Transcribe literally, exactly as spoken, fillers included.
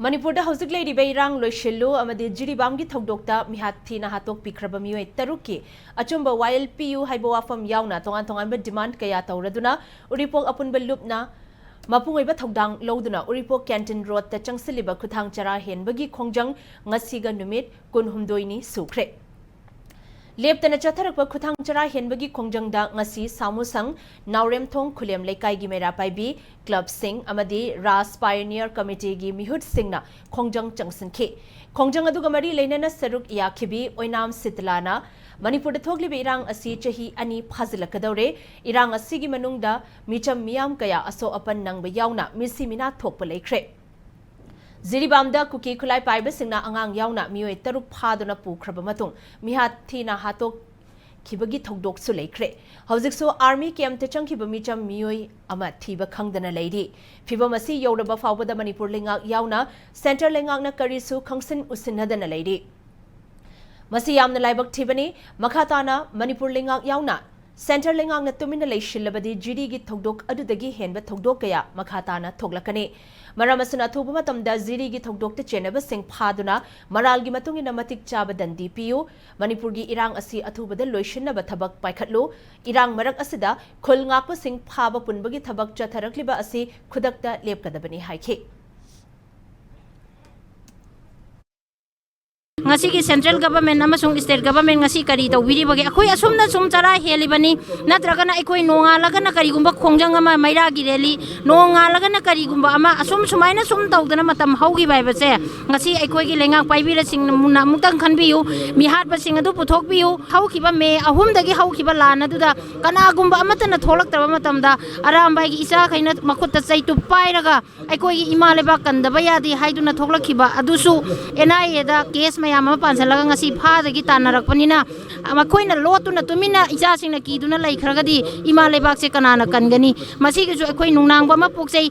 ꯃꯅꯤꯄꯨꯔꯗ ꯍꯧꯖꯤꯛ ꯂꯩꯔꯤꯕ ꯏꯔꯥꯡ ꯂꯣꯏꯁꯤꯜꯂꯨ ꯑꯃꯗꯤ ꯖꯤꯔꯤꯕꯥꯝꯒꯤ ꯊꯧꯗꯣꯛꯇ ꯃꯤꯍꯥꯠ ꯊꯤꯅ ꯍꯥꯠꯇꯣꯛꯄꯤꯈ꯭ꯔꯕ ꯃꯤꯑꯣꯏ ꯇꯔꯨꯛꯀꯤ ꯑꯆꯨꯝꯕ ꯋꯥꯌꯦꯜ ꯄꯤꯌꯨ ꯍꯥꯏꯕ ꯋꯥꯐꯝ ꯌꯥꯎꯅ ꯇꯣꯉꯥꯟ ꯇꯣꯉꯥꯟꯕ demand ꯀꯌꯥ ꯇꯧꯔꯗꯨꯅ ꯎꯔꯤꯄꯣꯛ ꯑꯄꯨꯟꯕ ꯂꯨꯞꯅ ꯃꯄꯨꯡ ꯑꯣꯏꯕ ꯊꯧꯗꯥꯡ ꯂꯧꯗꯨꯅ ꯎꯔꯤꯄꯣꯛ ꯀꯦꯟꯇꯤꯟ ꯔꯣꯗꯇ ꯆꯪꯁꯤꯜꯂꯤꯕ ꯈꯨꯠꯊꯥꯡ ꯆꯔꯥ ꯍꯦꯟꯕꯒꯤ ꯈꯣꯡꯖꯪ ꯉꯁꯤꯒ ꯅꯨꯃꯤꯠ ꯀꯨꯟꯍꯨꯝꯗꯣꯏꯅꯤ ꯁꯨꯈ꯭ꯔꯦ꯫ ꯂꯦꯞꯇꯅ ꯆꯠꯊꯔꯛꯄ ꯈꯨꯠꯊꯥꯡ ꯆꯔꯥ ꯍꯦꯟꯕꯒꯤ ꯈꯣꯡꯖꯪꯗ ꯉꯁꯤ ꯁꯥꯃꯨꯁꯪ, ꯅꯥꯎꯔꯦꯝꯊꯣꯡ ꯈꯨꯂꯦꯝ ꯂꯩꯀꯥꯏꯒꯤ ꯃꯩꯔꯥ ꯄꯥꯏꯕꯤ clubꯁꯤꯡ ꯑꯃꯗꯤ ꯔꯥꯖ Pioneer Committeeꯒꯤ ꯃꯤꯍꯨꯠꯁꯤꯡꯅ ꯈꯣꯡꯖꯪ ꯆꯪꯁꯤꯟꯈꯤ꯫ ꯈꯣꯡꯖꯪ ꯑꯗꯨꯒ ꯃꯔꯤ ꯂꯩꯅꯅ ꯁꯔꯨꯛ ꯌꯥꯈꯤꯕꯤ ꯑꯣꯏꯅꯥꯝ ꯁꯤꯇꯂꯥꯅ ꯃꯅꯤꯄꯨꯔꯗ ꯊꯣꯛꯂꯤꯕ ꯏꯔꯥꯡ ꯑꯁꯤ ꯆꯍꯤ ꯑꯅꯤ ꯐꯥꯖꯤꯜꯂꯛꯀꯗꯧꯔꯦ꯫ ꯏꯔꯥꯡ ꯑꯁꯤꯒꯤ ꯃꯅꯨꯡꯗ ꯃꯤꯆꯝ ꯃꯤꯌꯥꯝ ꯀꯌꯥ ꯑꯁꯣꯛ ꯑꯄꯟ ꯅꯪꯕ ꯌꯥꯎꯅ ꯃꯤꯁꯤ ꯃꯤꯅꯥ ꯊꯣꯛꯄ ꯂꯩꯈ꯭ꯔꯦ꯫ ꯖꯤꯔꯤꯕꯥꯝꯗ ꯀꯨꯀꯤ ꯈꯨꯠꯂꯥꯏ ꯄꯥꯏꯕꯁꯤꯡꯅ ꯑꯉꯥꯡ ꯌꯥꯎꯅ ꯃꯤꯑꯣꯏ ꯇꯔꯨꯛ ꯐꯥꯗꯨꯅ ꯄꯨꯈ꯭ꯔꯕ ꯃꯇꯨꯡ ꯃꯤꯍꯥꯠ ꯊꯤꯅ ꯍꯥꯠꯇꯣꯛꯈꯤꯕꯒꯤ ꯊꯧꯗꯣꯛꯁꯨ ꯂꯩꯈ꯭ꯔꯦ꯫ ꯍꯧꯖꯤꯛꯁꯨ army campꯇ ꯆꯪꯈꯤꯕ ꯃꯤꯆꯝ ꯃꯤꯑꯣꯏ ꯑꯃ ꯊꯤꯕ ꯈꯪꯗꯅ ꯂꯩꯔꯤ꯫ ꯐꯤꯚꯝ ꯑꯁꯤ ꯌꯧꯔꯕ ꯐꯥꯎꯕꯗ ꯃꯅꯤꯄꯨꯔ ꯂꯩꯉꯥꯛ ꯌꯥꯎꯅ centre ꯂꯩꯉꯥꯛꯅ ꯀꯔꯤꯁꯨ ꯈꯪꯁꯤꯟ ꯎꯁꯤꯟꯅꯗꯅ ꯂꯩꯔꯤ꯫ ꯃꯁꯤ ꯌꯥꯝꯅ ꯂꯥꯏꯕꯛ ꯊꯤꯕꯅꯤ꯫ ꯃꯈꯥ ꯇꯥꯅ ꯃꯅꯤꯄꯨꯔ ꯂꯩꯉꯥꯛ ꯌꯥꯎꯅ centre ꯂꯩꯉꯥꯛꯅ ꯇꯨꯃꯤꯟꯅ ꯂꯩꯁꯤꯜꯂꯕꯗꯤ ꯖꯤꯔꯤꯒꯤ ꯊꯧꯗꯣꯛ ꯑꯗꯨꯗꯒꯤ ꯍꯦꯟꯕ ꯊꯧꯗꯣꯛ ꯀꯌꯥ ꯃꯈꯥ ꯇꯥꯅ ꯊꯣꯛꯂꯛꯀꯅꯤ꯫ ꯃꯔꯝ ꯑꯁꯤꯅ ꯑꯊꯨꯕ ꯃꯇꯝꯗ ꯖꯤꯔꯤꯒꯤ ꯊꯧꯗꯣꯛꯇ ꯆꯦꯟꯅꯕꯁꯤꯡ ꯐꯥꯗꯨꯅ ꯃꯔꯥꯜꯒꯤ ꯃꯇꯨꯡ ꯏꯟꯅ ꯃꯇꯤꯛ ꯆꯥꯕ ꯗꯟꯗꯤ ꯄꯤꯌꯨ꯫ ꯃꯅꯤꯄꯨꯔꯒꯤ ꯏꯔꯥꯡ ꯑꯁꯤ ꯑꯊꯨꯕꯗ ꯂꯣꯏꯁꯤꯟꯅꯕ ꯊꯕꯛ ꯄꯥꯏꯈꯠꯂꯨ꯫ ꯏꯔꯥꯡ ꯃꯔꯛ ꯑꯁꯤꯗ ꯈꯨꯜ ꯉꯥꯛꯄꯁꯤꯡ ꯐꯥꯕ ꯄꯨꯟꯕꯒꯤ ꯊꯕꯛ ꯆꯠꯊꯔꯛꯂꯤꯕ ꯑꯁꯤ ꯈꯨꯗꯛꯇ ꯂꯦꯞꯀꯗꯕꯅꯤ ꯍꯥꯏꯈꯤ꯫ ꯉꯁꯤꯒꯤ central government ꯑꯃꯁꯨꯡ state government ꯉꯁꯤ ꯀꯔꯤ ꯇꯧꯕꯤꯔꯤꯕꯒꯦ? ꯑꯩꯈꯣꯏ ꯑꯁꯨꯝꯅ ꯁꯨꯝ ꯆꯔꯥ ꯍꯦꯜꯂꯤꯕꯅꯤ, ꯅꯠꯇ꯭ꯔꯒꯅ ꯑꯩꯈꯣꯏ ꯅꯣꯡꯉꯥꯜꯂꯒꯅ ꯀꯔꯤꯒꯨꯝꯕ ꯈꯣꯡꯖꯪ ꯑꯃ, ꯃꯩꯔꯥꯒꯤ rally, ꯅꯣꯡꯉꯥꯜꯂꯒꯅ ꯀꯔꯤꯒꯨꯝꯕ ꯑꯃ, ꯑꯁꯨꯝ ꯁꯨꯃꯥꯏꯅ ꯁꯨꯝ ꯇꯧꯗꯅ ꯃꯇꯝ ꯍꯧꯈꯤꯕ ꯍꯥꯏꯕꯁꯦ ꯉꯁꯤ ꯑꯩꯈꯣꯏꯒꯤ ꯂꯩꯉꯥꯛ ꯄꯥꯏꯕꯤꯔꯁꯤꯡꯅ ꯃꯨꯟꯅ ꯑꯃꯨꯛꯇꯪ ꯈꯟꯕꯤꯌꯨ꯫ ꯃꯤꯍꯥꯠꯄꯁꯤꯡ ꯑꯗꯨ ꯄꯨꯊꯣꯛꯄꯤꯌꯨ꯫ ꯍꯧꯈꯤꯕ ꯃꯦ ꯑꯍꯨꯝꯗꯒꯤ ꯍꯧꯈꯤꯕ ꯂꯥꯟ ꯑꯗꯨꯗ ꯀꯅꯥꯒꯨꯝꯕ ꯑꯃꯠꯇꯅ ꯊꯣꯛꯂꯛꯇꯕ ꯃꯇꯝꯗ ꯑꯔꯥꯝꯕꯥꯏꯒꯤ ꯏꯆꯥꯈꯩꯅ ꯃꯈꯨꯠꯇ ꯆꯩꯇꯨꯞ ꯄꯥꯏꯔꯒ ꯑꯩꯈꯣꯏꯒꯤ ꯏꯃꯥ ꯂꯩꯕꯥꯛ ꯀꯟꯗꯕ ꯌꯥꯗꯦ ꯍꯥꯏꯗꯨꯅ ꯊꯣꯛꯂꯛꯈꯤꯕ ꯑꯗꯨꯁꯨ NIAꯗ case ꯃꯌꯥꯝ ꯑꯃ ꯄꯥꯟꯁꯤꯜꯂꯒ ꯉꯁꯤ ꯐꯥꯗꯒꯤ ꯇꯥꯟꯅꯔꯛꯄꯅꯤꯅ, ꯃꯈꯣꯏꯅ ꯂꯣꯠꯇꯨꯅ ꯇꯨꯃꯤꯟꯅ ꯏꯆꯥꯁꯤꯡꯅ ꯀꯤꯗꯨꯅ ꯂꯩꯈ꯭ꯔꯒꯗꯤ ꯏꯃꯥ ꯂꯩꯕꯥꯛꯁꯦ ꯀꯅꯥꯅ ꯀꯟꯒꯅꯤ? ꯃꯁꯤꯒꯤꯁꯨ ꯑꯩꯈꯣꯏ ꯅꯨꯡꯅꯥꯡꯕ ꯑꯃ ꯄꯣꯛꯆꯩ꯫